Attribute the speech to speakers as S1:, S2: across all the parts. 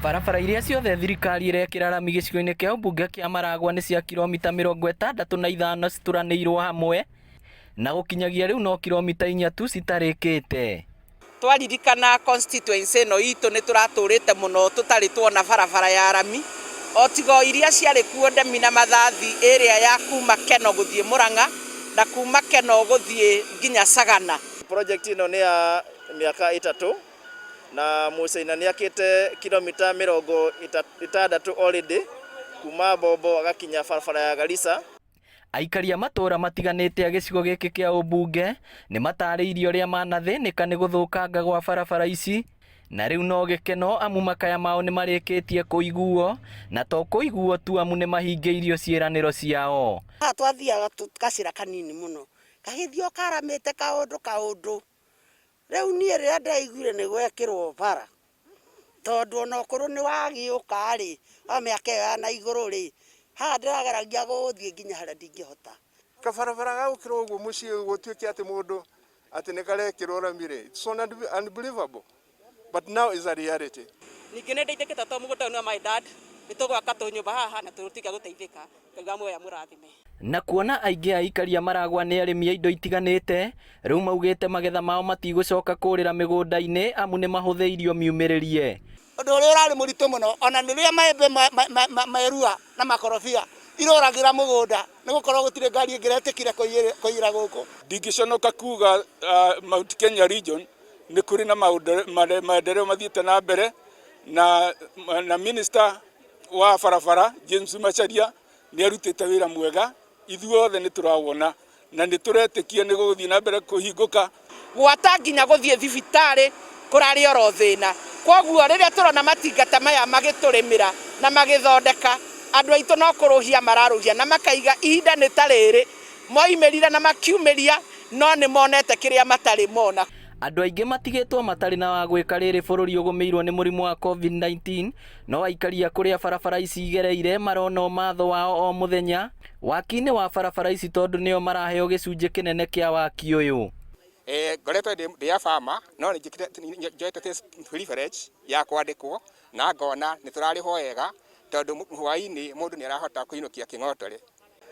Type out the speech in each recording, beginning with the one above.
S1: Barabara iria ciothe thirikari ĩrekĩra rami gĩcigo-inĩ kĩa ũmbunge kĩa Maragua nĩ cia kiromita 65 cituranĩirwo hamwe na gũkinyagia rĩu no kiromita inya tu citarĩkĩte.
S2: Twaririkana constituency ĩno itũ nĩ tũratũrĩte mũno tũtarĩ tuona barabara ya rami o tiga o iria ciarĩ kuo Ndemi na Mathathi ĩrĩa ya kuma Keno gũthiĩ Mũrang'a na kuma Keno gũthiĩ nginya Sagana.
S3: Project ĩno nĩ ya mĩaka ĩtatũ na Mũcaina nĩ akĩte kilomita 60 already kuma Bombo agakinya barabara ya Garissa.
S1: Aikari a matũũra matiganĩte a gĩcigo gĩkĩ kĩa ũmbunge nĩ matarĩirie ũrĩa manathĩnĩka nĩ gũthũkanga gwa barabara ici na rĩu no gĩkeno amu makaya mao nĩ marĩkĩtie kũiguo na to kũiguo tu amu nĩ mahingĩirio ciĩranĩro ciao.
S4: Haha twathiaga gacĩra kanini mũno, gagĩthiĩ o karamĩte kaũndũ kaũndũ. Rĩu niĩ rĩrĩa ndaiguire nĩ gwekĩrwo bara, tondũ ona ũkũrũ nĩ wagĩũka rĩ, wa mĩaka ĩyo ya na igũrũ rĩ, haha ndĩrageragia gũthiĩ nginya harĩa ndingĩhota.
S5: Kabarabara ga gũkĩra ũguo mũciĩ gũtuĩke atĩ mũndũ atĩ nĩ karekĩrwo rami rĩ, it's unbelievable but now is a reality.
S6: Ningĩ nĩ ndeithĩkĩte tondũ mũgũnda ũyũ nĩ wa my dad, nĩ tũgwaka tũnyũmba haha na tũtiga gũteithĩka. Ngai wa muoyo amũrathime.
S1: Na kuona aingĩ a aikari a Maragua nĩ arĩmi a indo itiganĩte, rĩu maugĩte magetha mao matigũcoka kũrĩra mĩgũnda-inĩ amu nĩ mahũthĩirio miumĩrĩrie.
S7: Ũndũ ũrĩa ũrarĩ mũritũ mũno ona nĩ rĩrĩa maembe merua na makorobia iroragĩra mũgũnda nĩ gũkorwo gũtirĩ ngari ĩngĩretĩkire kũiyĩra gũkũ.
S5: Ndingĩconoka kuga Mount Kenya region nĩ kũrĩ na maendeleo mathiĩte na mbere na minister wa barabara James Macharia nĩ arutĩte wĩra mwega, ithuothe nĩ tũrawona na nĩ tũretĩkia nĩ gũgũthiĩ na mbere kũhingũka.
S2: Gwata nginya gũthiĩ thibitarĩ kũrarĩ oro thĩna. Kwoguo rĩrĩa tũrona matinga ta maya magĩtũrĩmĩra na magĩthondeka, andũ aitũ no kũrũhia mararũhia na makaiga ihinda nĩ ta rĩrĩ moimĩrire na makiumĩria no nĩ monete kĩrĩa matarĩ mona.
S1: Andũ aingĩ matigĩtwo matarĩ na wa gwĩka rĩrĩ bũrũri ũgũmĩirwo nĩ mũrimũ wa Covid-19, no aikari a kũrĩa barabara ici igereire marona ũmatho wao o mũthenya waki-inĩ wa barabara ici tondũ nĩo maraheo gĩcunjĩ kĩnene kĩa waki ũyũ.
S8: Ngoretwo ndĩ a farmer no nĩ njoete privilege ya kwandĩkwo na ngona nĩ tũrarĩhwo wega tondũ hwaĩ-inĩ mũndũ nĩ arahota kũinũkia kĩng'otore.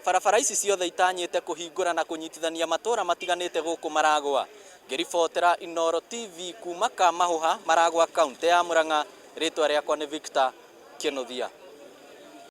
S1: Barabara ici ciothe itanyĩte kũhingũra na kũnyitithania matũra matiganĩte gũkũ Maragua. Ngĩribotera Inooro TV kuma Kamahũha, Maragua, kauntĩ ya Murang'a, rĩtwa rĩakwa nĩ Victor Kĩnuthia.